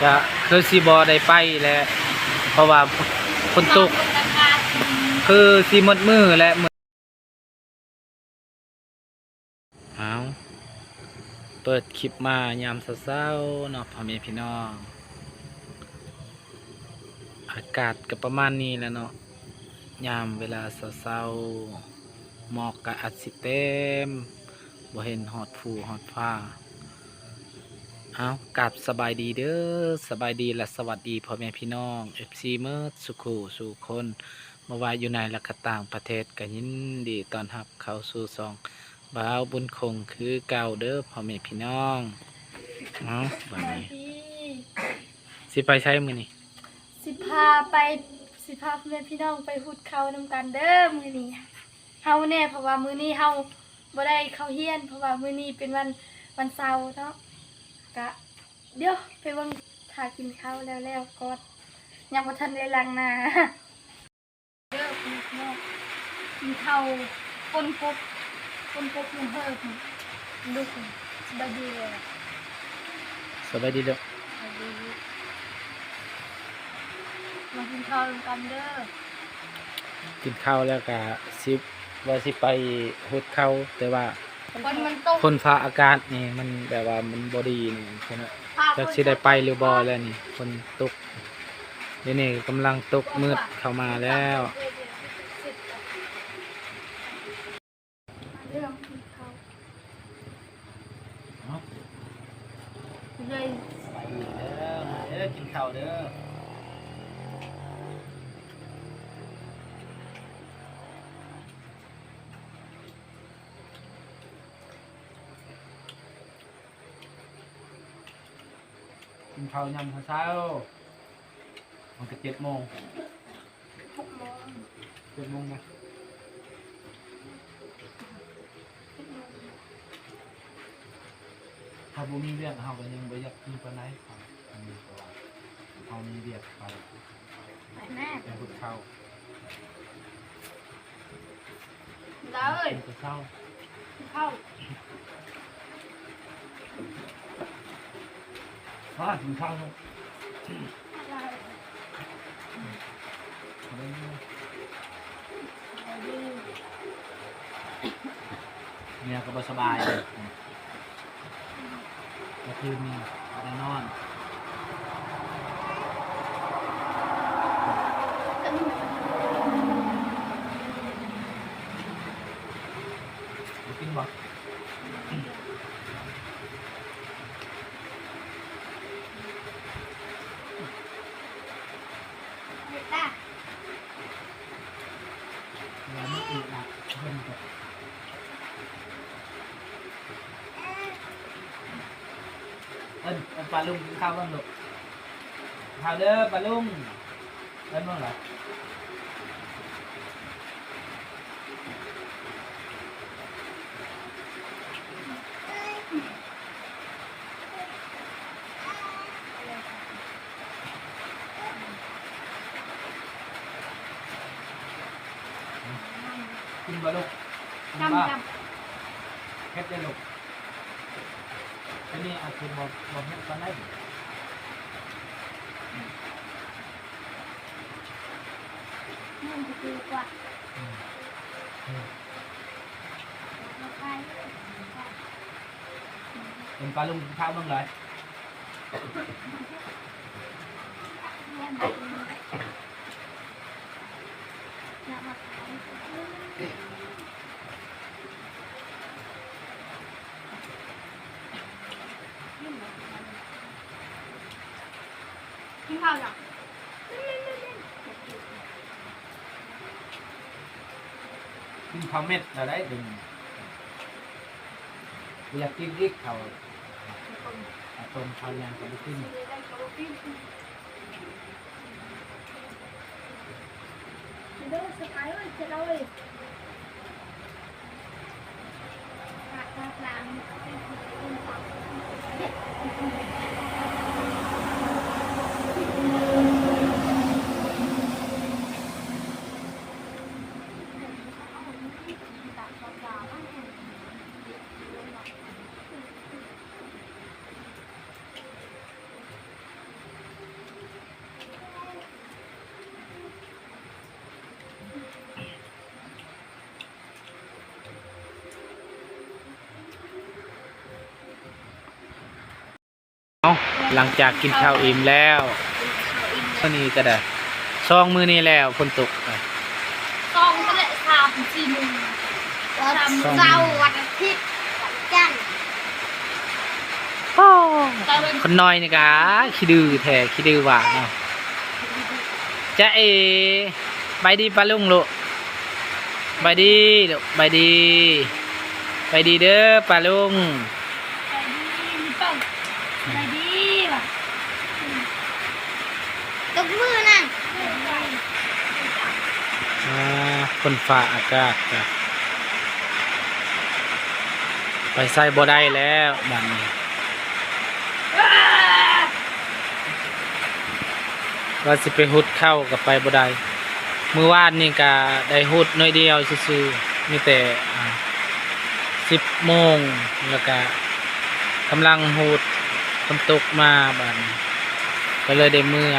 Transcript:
ກະຄືຊິບໍ່ໄດ້ໄປແຫຼະ ເພາະວ່າຝົນຕົກ ຄືຊິໝົດມື້ແຫຼະມື້. ເອົາ ເປີດຄລິບມາຍາມເຊົ້າໆເນາະ ພໍ່ແມ່ພີ່ນ້ອງ. ອາກາດກໍປະມານນີ້ແຫຼະເນາະ ຍາມເວລາເຊົ້າໆ ໝອກກໍອາດຊິເຕັມ ບໍ່ເຫັນຮອດພູຮອດຟ້າ. ເອົາ ກາບສະບາຍດີເດີ້ ສະບາຍດີ ແລະ ສະຫວັດດີພໍ່ແມ່ພີ່ນ້ອງ ເອັຟຊີ ໝົດສູ່ຄູ່ສູ່ຄົນ ບໍ່ວ່າຢູ່ໃນ ແລະ ກໍຕ່າງປະເທດ ກໍຍິນດີຕ້ອນຮັບເຂົ້າສູ່ຊ່ອງບ່າວບຸນຄົງຄືເກົ່າເດີ້ ພໍ່ແມ່ພີ່ນ້ອງ. ເອົາ ບາດນີ້ ສະບາຍດີ ຊິໄປໃສມື້ນີ້? ຊິພາໄປ ຊິພາພໍ່ແມ່ພີ່ນ້ອງໄປຫຸດເຂົ້ານຳກັນເດີ້ມື້ນີ້ ເຮົາແນ່ ເພາະວ່າມື້ນີ້ເຮົາບໍ່ໄດ້ເຂົ້າຮຽນ ເພາະວ່າມື້ນີ້ເປັນວັນ ວັນເສົາເນາະ. ກະດຽວໄປເບິ່ງ ຖ້າກິນເຂົ້າແລ້ວໆກ່ອນ ຍັງບໍ່ທັນໄດ້ລ້າງໜ້າ. ເດີພີ່ນ້ອງ ກິນເຂົ້າ ປົນກົບ ປົນກົບລົງເຮີພຸ້ນ ລູກ ສະບາຍດີເດີ ສະບາຍດີລູກ ສະບາຍດີ ມາກິນເຂົ້ານຳກັນເດີ. ກິນເຂົ້າແລ້ວກະຊິ ວ່າຊິໄປຫຸດເຂົ້າ ແຕ່ວ່າ ຝົນມັນຕົກ ຝົນຟ້າອາກາດນີ້ມັນແບບວ່າມັນບໍ່ດີນີ້ ຈັກຊິໄດ້ໄປຫຼືບໍ່ແລ້ວນີ້ ຝົນຕົກ. ດຽວນີ້ກຳລັງຕົກມືດເຂົ້າມາແລ້ວ. ເອົາ ເລີຍ ສະບາຍດີເດີ ມາເດີ ກິນເຂົ້າເດີ. ກິນເຂົ້າຍາມເຊົ້າໆ ມັນກໍເຈັດໂມງ ຫົກໂມງ ເຈັດໂມງນະ. ຖ້າບໍ່ມີວຽກ ເຮົາກໍຍັງບໍ່ຢາກກິນປານໃດ ເຮົາມີວຽກໄປ ໄປແມ່ ໄປຫຸດເຂົ້າ. ດາເອີຍ ກິນແຕ່ເຊົ້າ ກິນເຂົ້າ ມາກິນເຂົ້າ. ເມຍກໍບໍ່ສະບາຍ ເມື່ອຄືນນີ້ບໍ່ໄດ້ນອນ. ກິນບໍ່? ເຮັດລະ ເວລາມັນອຶດອັດ ເພິ່ນກໍ ເອີ້ນ ເອີ້ນປ້າລຸງກິນເຂົ້າເບິ່ງລູກ ເຂົ້າເດີປ້າລຸງ ເອີ້ນເບິ່ງລະ. ກິນບໍ່ລູກ? ຈ້ຳ ຈ້ຳ ເຜັດເດີ້ລູກ. ອັນນີ້ອາດຊິບໍ່ ບໍ່ເຜັດປານໃດ. ມັນຈະຄືກວ່າ ອືມ ເອີ ເປັນປາລຸງກິນເຂົ້າເບິ່ງເລີຍ. ກິນເຂົ້າຫຍັງ? ກິນເຂົ້າເມັດແລ້ວໄດ໋ ດຽວນີ້ບໍ່ຢາກກິນອີກເຂົ້າ ເຂົ້າຕົ້ມ ເຂົ້າຫຍັງກໍບໍ່ກິນ. ເດີສະພາຍເອີຍ ເຈັດເອົາເອີຍ. ເ ຫຼັງຈາກກິນເຂົ້າອີ່ມແລ້ວ ມື້ນີ້ກໍໄດ້ ສອງມື້ນີ້ແລ້ວ ຝົນຕົກ ສອງກໍໄດ້ ສາມສີ່ມື້ ວັນເສົາ ວັນອາທິດ ວັນຈັນ ໂອ້ ຄົນນ້ອຍນີ້ກະຂີ້ດື້ແທ້ ຂີ້ດື້ຫວາເນາະ. ຈາເອ ບາຍດີປ້າລຸງລູກ ບາຍດີລູກ ບາຍດີ ບາຍດີເດີປ້າລຸງ ສະບາຍດີ ມີເປົ້າ ສະບາຍດີວ່າ ຕົບມືນັ້ນ ອ່າ ຝົນຟ້າອາກາດກະໄປໃສບໍ່ໄດ້ແລ້ວບາດນີ້ ວ່າຊິໄປຮຸດເຂົ້າກໍໄປບໍ່ໄດ້ ມື້ວານນີ້ກະໄດ້ຮຸດໜ້ອຍດຽວຊື່ໆ ມີແຕ່ ອ່າ ສິບໂມງ ແລ້ວກະກຳລັງຮຸດ ຝົນຕົກມາບາດນີ້ ກໍເລີຍໄດ້ເມືອ.